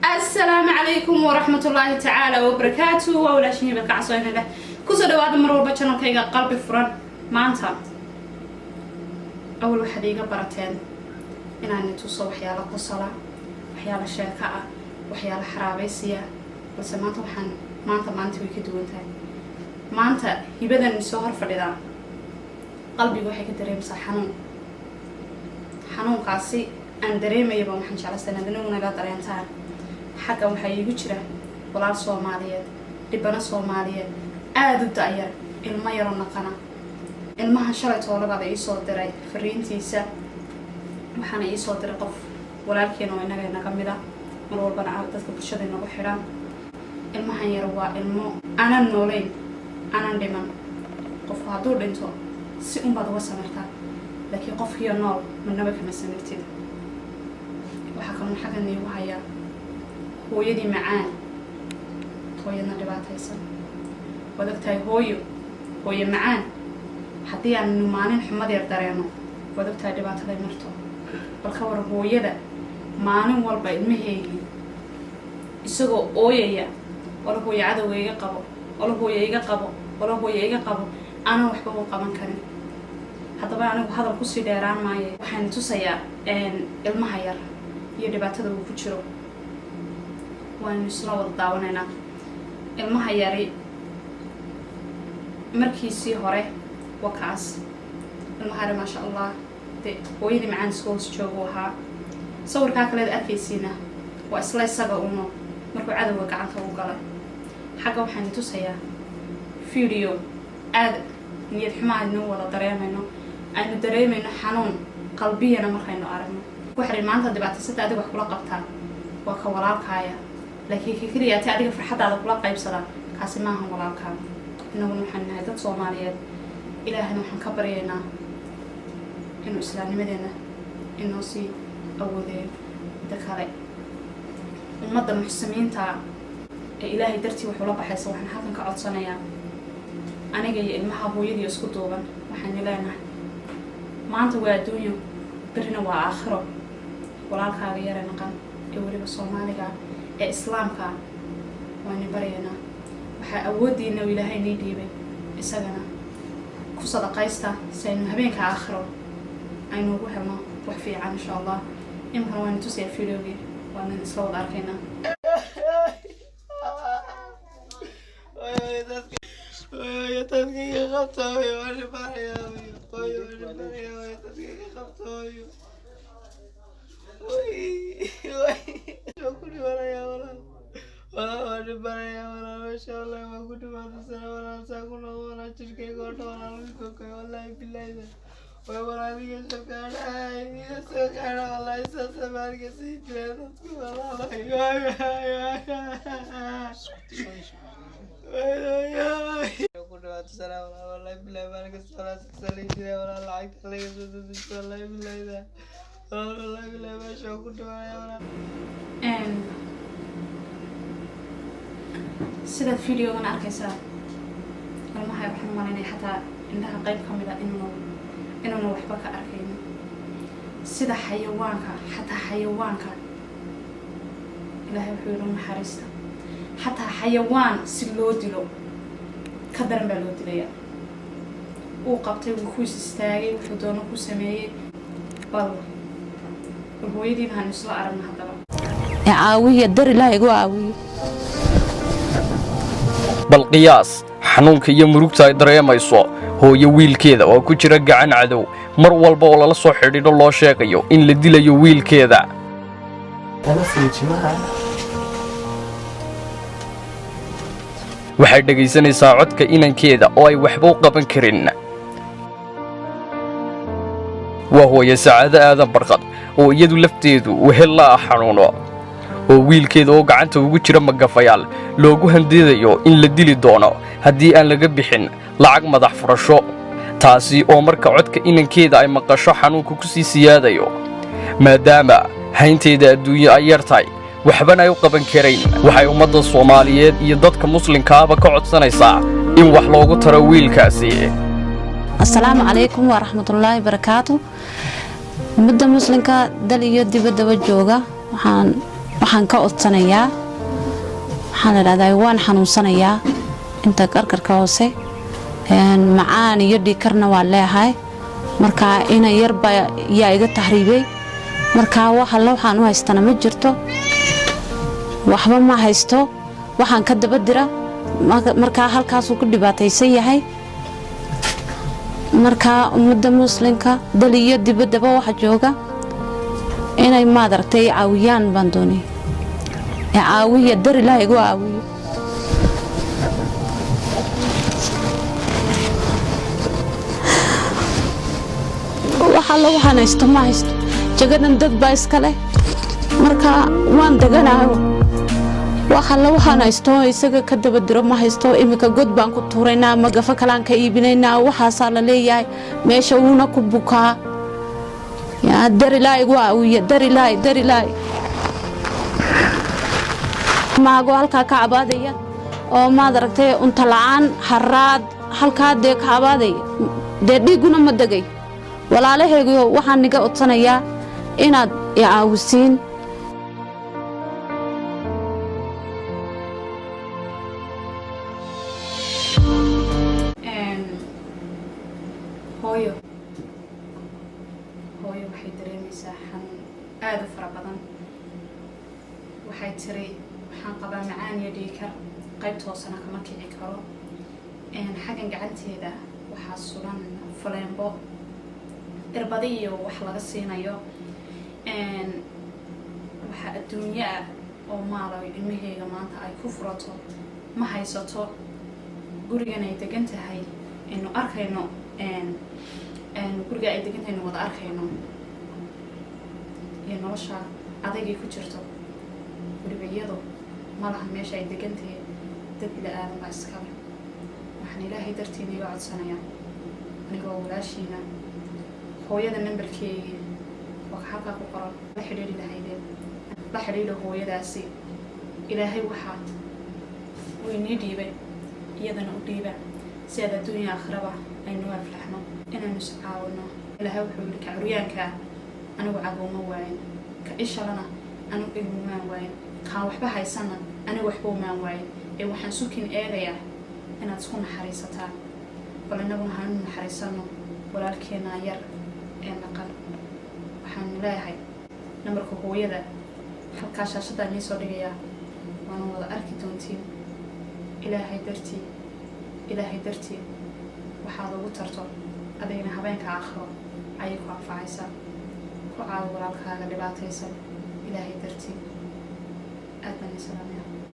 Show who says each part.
Speaker 1: Asalaamu calaykum waraxmatullaahi tacaala wabarakaatu. Waa walaashin Hiba Kacsoyna leh kusoo dhawaada mar walba channelkayga Qalbi Furan. Maanta awal waxaad iiga barateen inaan ituso waxyaalo qosala, waxyaalo sheeko ah, waxyaalo xaraabaysiya, balse maanta waxaan maanta maanta way ka duwan tahay. Maanta Hibadan soo hor fadhidaa qalbiga waxay ka dareemaysaa xanuun. Xanuunkaasi aan dareemayaba waxaan jeclaysan adinaguna ila dareentaan. Xaggan waxaa iigu jira walaal Soomaaliyeed, dhibano Soomaaliyeed, aada u da-yar, ilmo yaro naqana. Ilmahan shalay toolabaada iisoo diray fariintiisa, waxaana iisoo diray qof walaalkeena oo innaga inaga mid ah, mar walbana dadka bulshada inagu xidhan. Ilmahan yar waa ilmo aanan noolayn, aanan dhiman. Qofku hadduu dhinto si unbaad uga samirtaa, laakiin qofkiiyo nool manaba kama samirtid. Waxaa kaloon xaggan iigu hayaa hooyadii macaan, hooyadna dhibaataysan. Waad ogtahay hooyo, hooyo macaan, haddii aanu maalin xumad yar dareeno, waad ogtahay dhibaataday marto. Bal ka war hooyada maalin walba ilmaheygii isagoo ooyaya ola "Hooyo, cadowga iga qabo," ola "Hooyo, iga qabo," ola "Hooyo, iga qabo," aanan waxba u qaban karin. Haddaba anigu hadal kusii dheeraan maayo. Waxaan tusayaa ilmaha yar iyo dhibaatada uu ku jiro. Waanu isla wada daawanaynaa. Ilmaha yari markiisii hore waa kaas. Ilmaha yari, maasha Allah, de hooyadii macaan iska hoos joogu ahaa. Sawirkaa kaleed arkaysiina waa isla isaga uno markuu cadowga gacanta u galay. Xagga waxaan tusayaa video aada niyad xumo aynu wada dareemayno, aynu dareemayno xanuun qalbiyana markaynu aragno. Waxay maanta dhibaataysanta adiga wax kula qabtaa waa ka walaalkaaya, laakiin ka keliyaati adiga farxaddaada kula qaybsadaa kaasi maahan walaalkaa. Innaguna waxaan nahay dad Soomaaliyeed. Ilaahayna waxaan ka baryaynaa inuu islaamnimadeena inoo sii awoodeeyo. Midda kale, ummadda muxsimiinta ee Ilaahay dartii wax ula baxaysa, waxaan halkan ka codsanayaa aniga iyo ilmaha hooyadii isku duuban, waxaan leenahay maanta waa adduunyo, berrina waa aakhiro. Walaalkaaga yare naqan ee weliba Soomaaliga ee Islaamka waani baryaynaa. Waxaa awooddiina Ilaahay nii dhiibay isagana ku sadaqaysta si aynu habeenka aakhiro aynu ugu helno wax fiican, insha Allah. Iminkana waanu tusayaa videogii, waanan isla wada arkaynaa.
Speaker 2: Dadka iga qabta hooyo, waan dhibanayaa hooyo, hooyo waan dhibanayaa hooyo, dadka iga qabta hooyo. Way, way, waan ku dhibanayaa walaal, walaal waan dhibanayaa walaal, meesha wallahi waan ku dhibaataysana walaal, saa ku noqo walaal, jirkayga oo dhan walaal way gogoy, wallahi bilayda. Way walaal iga soo gaadhay, iga soo gaadha wallahi, saasa maaliga sii dileen dadku walaal. Way, way, way. Ku dhibaataysana walaal, wallahi bilahi maalin kasta walaal saasa lay dilaa walaal, lacagta laga soo dedejiyo, wallahi bilayda walaal, wallahi bilahi meesha waan ku dhibanaya walaal.
Speaker 1: Sidaad videogan arkaysaa, ilmaha waxaan u malaynaya xataa indhaha qayb ka mid a inuuna waxba ka arkayno. Sida xayawaanka, xataa xayawaanka Ilaahay wuxuu yidhi naxariista, xataa xayawaan si loo dilo ka daran baa loo dilayaa. Uu qabtay, wuu ku is istaagay, wuxuu doono ku sameeyey. Bal hooyadiina hanu isla aragna haddaba.
Speaker 3: Caawiya, dar Ilaah igu caawiyo.
Speaker 4: Bal qiyaas xanuunka iyo murugta ay dareemayso hooyo wiilkeeda oo ku jira gacan cadow, mar walba oo lala soo xidhiidho loo sheegayo in la dilayo wiilkeeda. Waxay dhegaysanaysaa codka inankeeda oo ay waxba u qaban karin. Waa hooye Sacaado Aadan Barqad oo iyadu lafteedu wehel la ah xanuuno, oo wiilkeeda oo gacanta ugu jira magafayaal loogu handidayo in la dili doono haddii aan laga bixin lacag madax furasho, taasi oo marka codka inankeeda ay maqasho xanuunka ku sii siyaadayo, maadaama haynteeda adduunye ay yar tahay, waxbana ay u qaban karayn. Waxay ummadda Soomaaliyeed iyo dadka muslimkaaba ka codsanaysaa in wax loogu taro wiilkaasi.
Speaker 3: Asalaamu calaykum waraxmatullaahi barakaatu. Ummadda muslimka dal iyo dibaddaba jooga, waxaan Waxaan ka codsanayaa, waxaan la dhahdaa, waan xanuunsanayaa inta karkarka hoose, macaan iyo dhiigkarna waan leeyahay. Marka ina yarba yaa iga tahriibay. Marka wax alle waxaan u haystana ma jirto, waxba ma haysto, waxaan ka daba dira. Markaa halkaasuu ku dhibaataysan yahay. Markaa ummadda muslimka dal iyo dibaddaba waxa jooga inay, maad aragtay, caawiyaan baan doonaya. Caawiya, dar Ilaah igu caawiyo. Wax alla waxaan haysto ma haysto. Jagadan dad baa iska leh, marka waan deganahay. Wax alla waxaan haysto isaga ka daba diro ma haysto. Iminka god baan ku tuuraynaa, magafo kalaan ka iibinaynaa, waxaasaa la leeyahay. Meesha wuuna ku bukaa. Yaa dar Ilaah igu caawiya, dar Ilaahay, dar Ilaahay. Maago halkaa ka cabaadaya oo, maad aragtay, unta la'aan, haraad, halkaa dee ka cabaadaya, dee dhiigguna ma degay. Walaalahaygiyo, waxaan niga codsanayaa inaad i caawisiin.
Speaker 1: Hooyo, hooyo waxay dareemaysaa xanuun aada u fara badan. Waxay tiri, waxaan qabaa macaan iyo dhiigkar, qaybta hoosena kama kici karo. Xaggan gacanteeda waxaa suran faleembo, irbadi iyo wax laga siinayo. Waxaa adduunyo ah oo maalo ilmaheega maanta ay ku furato ma haysato. Gurigan ay degan tahay aynu arkayno, guriga ay degan tahay aynu wada arkayno, iyo nolosha adaygay ku jirto. Weliba iyadu ma laha meesha ay degan tahay, dad bila-aadan baa iskale. Waxaan Ilaahay dartiina iga codsanayaa, anigoo walaashiina, hooyada nambarkeygii waa ka halkaa ku qoran, la xidhiidhi lahaydeen, la xidhiidha hooyadaasi. Ilaahay waxaa uu inii dhiibay iyadana u dhiiba, si aad adduunya aakhiraba aynu aflaxno, inaynu is caawino. Ilaahay wuxuu yidhi, ka curyaankaa anigu cagooma waayin, ka ishalana anigu ilmumaan waayin, kaan waxba haysana anigu waxba umaan waayin. Ee waxaan sukin eegayaa inaad isku naxariisataan. Bal innaguna hanu naxariisano walaalkeenaa yar ee maqan. Waxaanu leeyahay, nambarka hooyada halkaa shaashadaa nii soo dhigayaa, waana wada arki doontiin. Ilaahay dartii, Ilaahay dartii waxaad ugu tarto, adigna habeenka aakhiro ayay ku anfacaysaa. Ku caawi walaalkaaga dhibaataysan Ilaahay dartii. Aad baan ii salaamaya.